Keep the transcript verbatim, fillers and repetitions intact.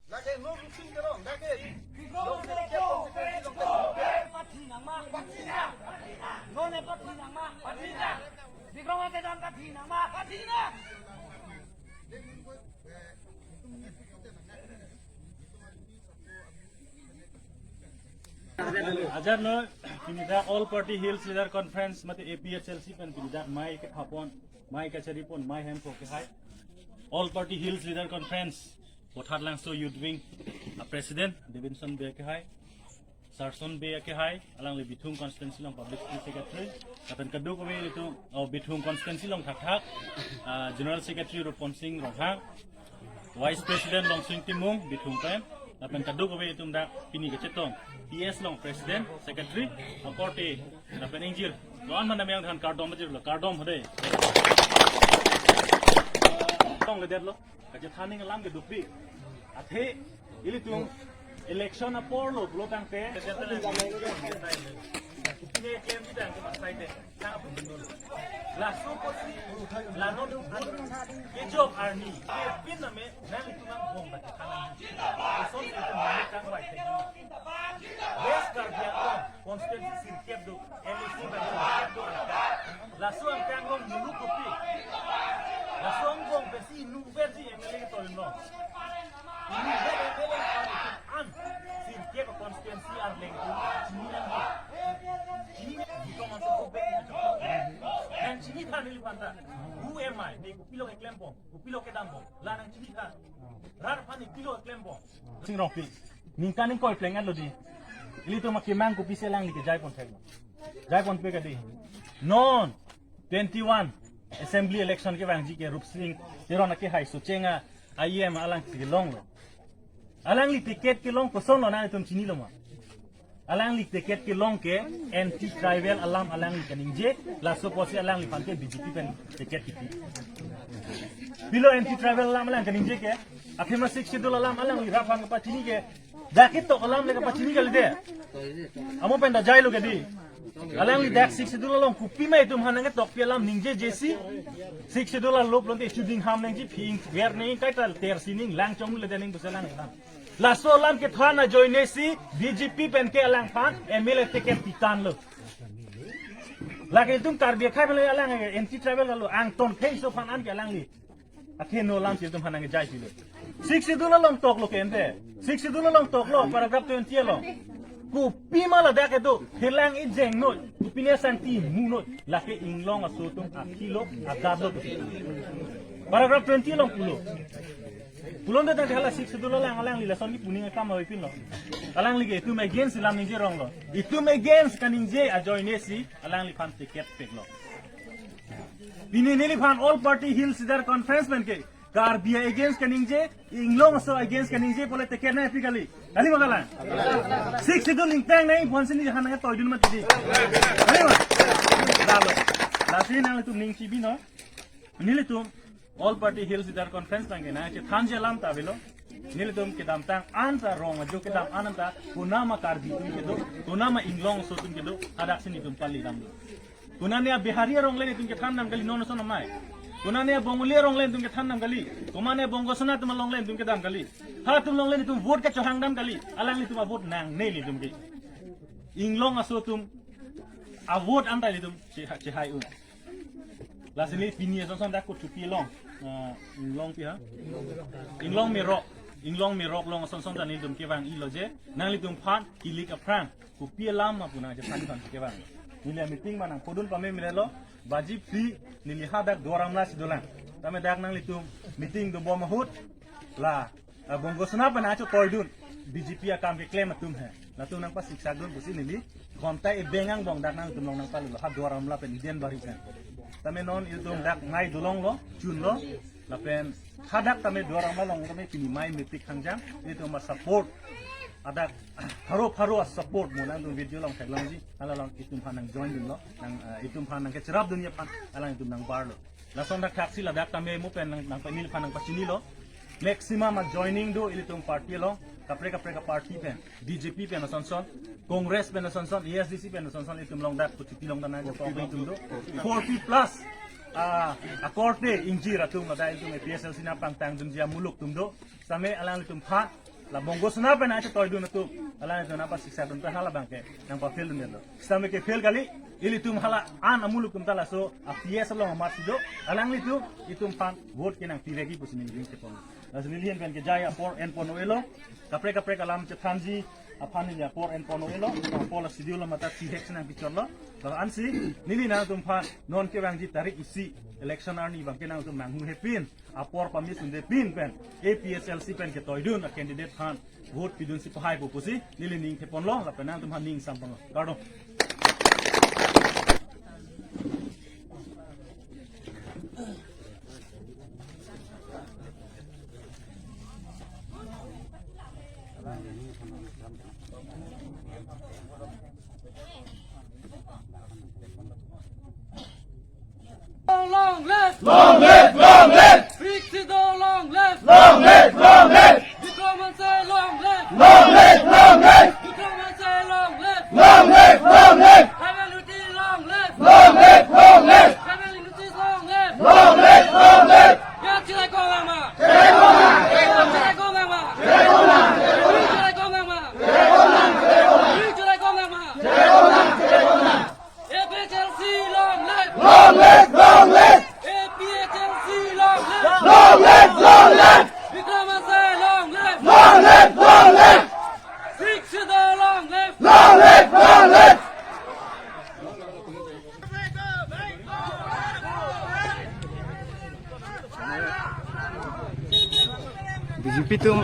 Lake no rusin kerong, lake. Bikrong ate don kathi nangma, kathi nang. Ajat no, pini dak All Party Hills Leader Conference mate A P H L C pen pini dak mai kethapon, mai kacharipon, mai hempho kehai. All Party Hills Leader Conference, Bothatlangso Youth Wing a President, Davidson Bey kehai, Sarson Bey kehai, alangli Bithung Constituency along Publicity Secretary, lapen kadokave ilitum, oh, Bithung Constituency along thakthak, ah, General Secretary Rupon Sing Ronghang, Vice President Longsing Timung, Bithung pen, lapen kadokave ilitum dak pini kachetong, P S along President, Secretary, akorte, lapen ingjir, non mana meyang than kardom bajirlo, kardom hode. Tong le detlo. Kachethan ning alam ke dukri. Athe, ilitum election apor lo, pulo tangte. Ine klem di tangte masai te. Laso apotsi, la non dukri. Kejok arni. Kepin name, nanglitum angbong kachethan. Eson ilitum name kangvai te. West Karbi Anglong constituency sirkep do, M A C bang sirkep do. Laso angkang along muluk kopi. Laso angbong pensi inutvet si M L A ketoi lo. Inutvet M L A an sirkep constituency arleng tu chini nangji. Chini nangji ko manso ko be. Nangchinitha neliphanta. Who am I? Ne kopilo keklembom, kopilo kedambom. La nangchinitha. Rat aphan ne kopilo keklembom. Sing Rongpi. Ningkan ingkoi pleng lo di. Ilitum akemang kopisi alangli kejaiponthek lo. Jaiponpe kadi. Non twenty-one assembly election kevangji ke Rupsing Teron akehai Socheng a I M alang si kelong lo. Alangli ticket kelong koson lo nanglitum chinilo ma? Alangli ticket kelong ke anti tribal alam alangli kaningje, laso apotsi alangliphan ke B J P pen ticket kipi. Pilo anti tribal alam alang kaningje ke, athema Sixth Schedule alam alangli rat aphan kapachini ke, dak ketok alam le kapachini kali de. Amo pen ta jailo ke di. Alangli dak Sixth Schedule along kopima itum aphan nangketokpi alam ningjeje si. Sixth Schedule alop lonte chuding ham nangji, phi ingver nang, kaita ter sining lang chong le de ning pusi alang. Laso alam kethan ajoine si B J P pen ke alangphan M L A ticket pitanglo. Lake itum Karbi akhai pen alang anti tribal lo, angton phei so aphan an ke alangli. Akhe no alam si itum aphan nangjaipilo. Sixth Schedule along toklo ke ente. Sixth Schedule along toklo, paragraph twenty along. Kopima ladak kedo, helang ijeng noi, kopine sangti mu noi, lake inglong aso atum akhilo, adat lo. Paragraph twenty along pulo. Pulote tangte hala Sixth Schedule alang, alangli lason kipu ning akam ave pinlo. Alangli ke itum against alam ningje rong lo. Itum against kaningje ajoine si alangliphan ticket peklo. Pini neliphan All Party Hills Leader Conference pen ke Karbi against kaningje, inglong aso against kaningje pule ticket nangpi kali. Kali ma kalang? Sixth Schedule ingtang nangji aphansi neli aphan nangtoidun mati di. Kali ma? Lalo. Lasi nanglitum ning chibi non. Nelitum All Party Hills Leader Conference tangke nangchethanji alam ta avelo. Nelitum kedamtang anta rong ajo kedam an anta konama Karbi atum kedo, konama inglong aso atum kedo, hadaksi nelitum pali damlo. Konane a Bihari arong le nelitum kethan dam kali non ason amei. Konane a Bengali arong le nelitum kethan dam kali. Konane a Bongo Sena atum along le nelitum kedam kali. Halatum along le nelitum vote kachohang dam kali. Alanglitum avote nangne nelitum ke. Inglong aso atum avote anta nelitum che-, chehai un. Lasi neli pini ason son dak kuthupi along. Ah, inglong pi ha? Inglong Merok. Inglong Merok along ason son ta nelitum kevang-ilo je. Nanglitum aphan kilik aphrang kopi alam ma pu nangchethan aphan kevang. Neli meeting ma nangpudun pame mele lo. Baji phli neli hadak Duar Amla si dolang. Tame dak nanglitum meeting dobom ahut la, ah, Bongo Sena pen achotoidun B J P akam keklem atum he. Latum nangpasiksakdun pusi neli ghonta ebeng angbong dak nangtum along nangpalulo, ha Duar Amla pen Eden Bari pen. Tame non itum dak mai dolonglo, chunlo, lapen hadak tame Duar Amla along tame pini mai mepik hangjang, itum a-support, hadak pharo pharo a-support mo nangtum video along theklongji, hala along itum aphan nangjoindunlo, nang, eh, itum aphan nangkecherapdunji aphan, alanglitum nangbarlo. Lason dak thaksi ladak tame mo pen nang, nang panil aphan nangpachinilo. Maximum a-joining do ilitum party along, kaprek kaprek a-party pen, B J P pen ason son, Congress pen ason son, A S D C pen ason son, itum along dak kuthupi along dana jo kong itum do. Forty plus, ah, akorte ingjir atum ladak itum A P H L C nangpangtangdunji amuluk atum do. Same alanglitum aphan La Bongo Sena pen nangchetoidun atum, alanglitum nangpasiksa dun ta hala abangke nangpa-fail dundetlo. Sitame ke-fail kali, ilitum hala an amuluk atum ta laso a-P S along amat si do, alanglitum itum aphan vote ke nangpivekji pusi neli ning chepon. Laso neli ahin pen kejai apor enpon-elo, kaprek kaprek alam chethanji aphan neli apor enpon-elo, apor la schedule matha thihek si nangpichotlo. Laso ansi neli nangtum aphan non kevangji tarik isi election arni abangke nangtum nanghunghepin, apor pame sundepin pen A P H L C pen ketoidun a-candidate aphan vote pidunsi pahaipo pusi neli ning theponlo, lapen nangtum aphan ning samponlo. Kardom. Long live! Long live! Long live! Dixit Doll long live! Long live! Long live! Bikram Hanse long live! Long live! Long live! Bikram Hanse long live! Long live! Long live! Tribal unity long live! Long live! Long live! Tribal unity long live! Long live! Long live! Cheraikong Langma! Cheraikong Langma! Cheraikong Langma! Cheraikong Langma! Cheraikong Langma! A P H L C long live! Long live, long live! A P H L C long live! Long live, long live! Bikram Hanse long live! Long live, long live! Dixit Doll long live! Long live, long live! B J P atum